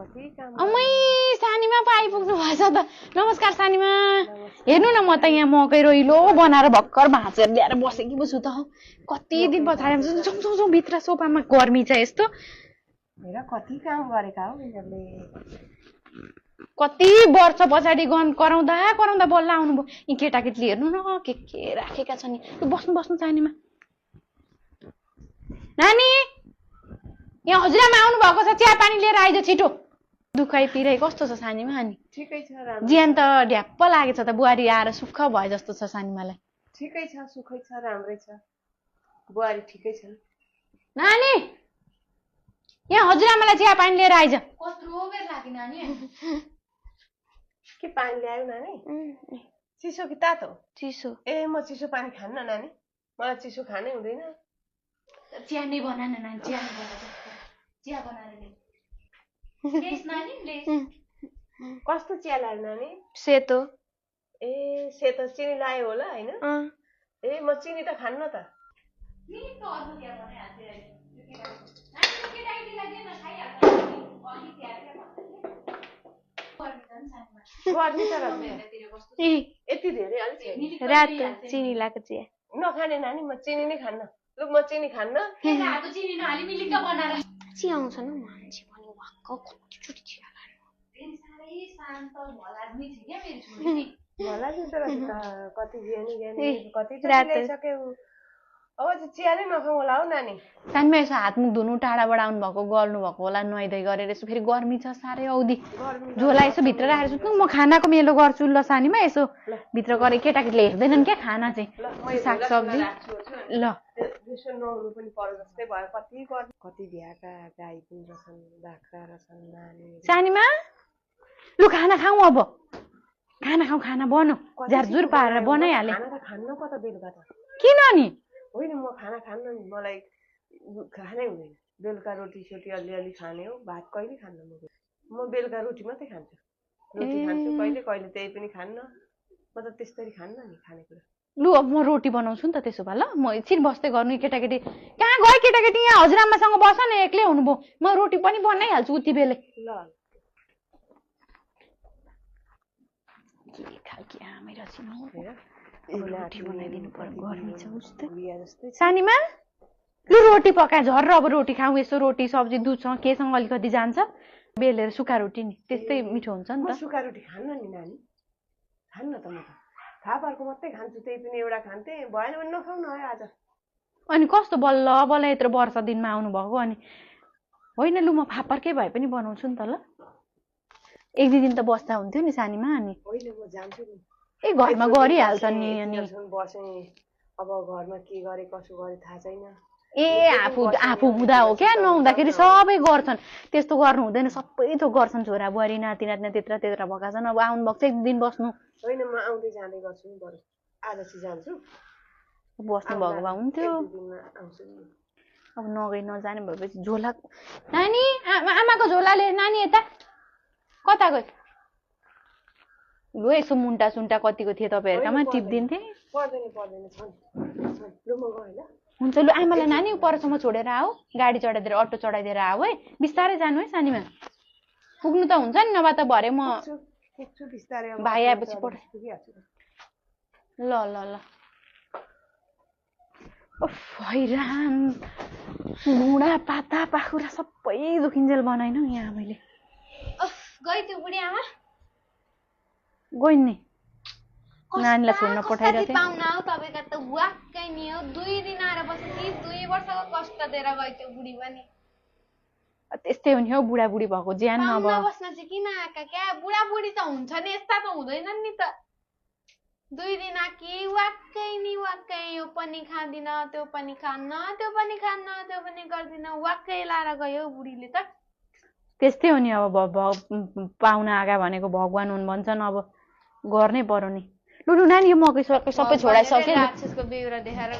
अमै सानीमा पो आइपुग्नु भएछ त। नमस्कार सानीमा। हेर्नु न म त यहाँ मकै रोइलो बनाएर भर्खर भाँचेर ल्याएर बसेकी पो छु त। कति दिन पछाडि जाउँ भित्र सोफामा गर्मी छ यस्तो। हेर कति काम गरेका हौ यिनीहरूले। कति वर्ष पछाडि कराउँदा बल्ल आउनुभयो। यी केटाकेटीले हेर्नु न के राखेका छन्। बस्नु सानीमा। नानी यहाँ हजुरआमा आउनु भएको छ, चिया पानी लिएर आइज छिटो। दुखाइ पिराइ कस्तो छ सानीमा? अनि ठिकै छ, राम्रो। ज्यान त ढ्याप्प लागेछ त, बुहारी आएर सुख भए जस्तो छ सानीमालाई। ठिकै छ, सुखै छ, राम्रै छ, बुहारी ठिकै छ। नानी यहाँ हजुरआमालाई चिया पानी लिएर आइज। कत्रो बेर लाग्यो नानी? के पानी ल्यायो नानी? चिसो कि तातो? चिसो। ए म चिसो पानी खान्न नानी, मलाई चिसो खानै हुँदैन। चिया नै बना न नानी, चिया बनाएर ल्याऊ। लेस नानी लेस। कस्तो चिया ल्यायो नानी? सेतो। ए सेतो चिनी लायो होला हैन? ए म चिनी त खान्न त। गर्मी त यति धेरै अलिक रातो चिनी लाएको चिया नखाने नानी, म चिनी नै खान्न। लु म चिनी खान्न। चिनी नहाली मिलिक बनाएर चिया आउँछ न मान्छे पनि वाक्क कतिचोटि चिया खानु। साह्रै शान्त भलाद्मी छ क्या मेरो छोरी। भलाद्मी तर कति ज्ञानी कति ल्याइसक्यो। अब चाहिँ चिया नै नखाउँ होला हौ नानी। सानीमा यसो हात मुख धुनु, टाढाबाट आउनु भएको गर्नु भएको होला, नुहाइधुवाइ गरेर यसो। फेरि गर्मी छ साह्रै औधी। झोला यसो भित्र राखेर सुत्नु। म खानाको मेलो गर्छु ल सानीमा। यसो भित्र गरे केटाकेटीले हेर्दैनन् क्या खाना चाहिँ, सागसब्जी। ल यसो नहुनु पनि पर्यो जस्तै भयो। कति भ्याएका गाई पनि रहेछन्, बाख्रा रहेछन्, नानी। सानीमा लु खाना खाऊ। अब खाना बनाऊ, झारझुर पारेर बनाइहाले। खाना त खान्न पो त बेलुका त। किन नि? होइन म खाना खान्न नि, मलाई खानै हुँदैन। बेलुका रोटी सोटी अलिअलि खाने हो, भात कहिले खान्न म बेलुका रोटी मात्रै खान्छु। रोटी खान्छु कहिले त्यही पनि खान्न। म त त्यस्तरी खान्न नि खानेकुरा। लु अब म रोटी बनाउँछु नि त त्यसो भए। ल म एकछिन बस्दै गर्नु। केटाकेटी कहाँ गयो? केटाकेटी यहाँ हजुरआमासँग बस न, एक्लै हुनुभयो। म रोटी पनि बनाइहाल्छु उति बेलै। ल के खालकी आमै रहेछ रोटी बनाइदिनु पर्यो, गर्मी छ उस्तै। सानीमा लु रोटी पकाए झर्र। अब रोटी खाऊ। यसो रोटी सब्जी दुधसँग केसँग अलिकति जान्छ। बेलेर सुक्खा रोटी नि त्यस्तै मिठो हुन्छ नि त। सुक्खा रोटी खान्न नि नानी, खान्न त। म त फापरको मात्रै खान्छु, त्यही पनि एउटा खान्थे। भएन भने नखाउ न है आज। अनि कस्तो बल्ल यत्रो वर्ष दिनमा आउनु भएको? अनि होइन लु म फापरकै भए पनि बनाउँछु नि त। ल एक दुई दिन त बस्दा हुन्थ्यो नि सानीमा। अनि होइन म जान्छु नि। ए घरमा गरिहाल्छ नि। अनि बसेँ, अब घरमा के गरे कसो गरे थाहा छैन। ए आफू हुँदा हो क्या, नहुँदाखेरि सबै गर्छन्। त्यस्तो गर्नु हुँदैन, सबै थोक गर्छन्। छोरा बुहारी नाति नातिना त्यत्र भएका छन्। अब आउनु भएको छ, एक दिन बस्नु। होइन म आउँदै जाँदै गर्छु नि, बरु आज चाहिँ जान्छु। बस्नु भएको भए हुन्थ्यो। अब नगई नजाने भएपछि झोला। नानी आमाको झोलाले नानी यता कता गयो? लु यसो मुन्टा सुन्टा कतिको थिए तपाईँहरूकामा टिप्दिन्थे। हुन्छ लु आमालाई नानी परसम्म छोडेर आऊ। गाडी चढाइदिएर अटो चढाइदिएर आऊ है। बिस्तारै जानु है सानीमा। पुग्नु त हुन्छ नि, नभए त भरे म भाइ आएपछि पठाइ। ल ल ल हैरान घुँडा पाता पाखुरा सबै दुखिन्जेल बनाइन यहाँ मैले। गई त्यो बुढी आमा? गइन् नि, नानीलाई छोड्न पठाइरहेको थिएँ। पाउना हो तपाईँका त वाक्कै नि हो। 2 दिन आएर बसेपछि 2 वर्षको कष्ट दिएर गयो त्यो बुढी पनि। त्यस्तै हो नि हौ, बुढाबुढी भएको ज्यान अब। बस्न चाहिँ किन आएका क्या? बुढाबुढी त हुन्छ नि, यस्ता त हुँदैनन् नि त। 2 दिन आकी वाक्कै नि वाक्कै। यो पनि खाँदिन, त्यो पनि खान्न, त्यो पनि खान्न, त्यो पनि गर्दिन, वाक्कै लाएर गयो बुढीले त। त्यस्तै हो नि अब। पाहुना आगा भनेको भगवान हुन् भन्छन्। अब गर्नै पर्यो नि। लु नानी यो मकै सबै छोडाइसक्यो। राक्षसको बेहोरा देखाएर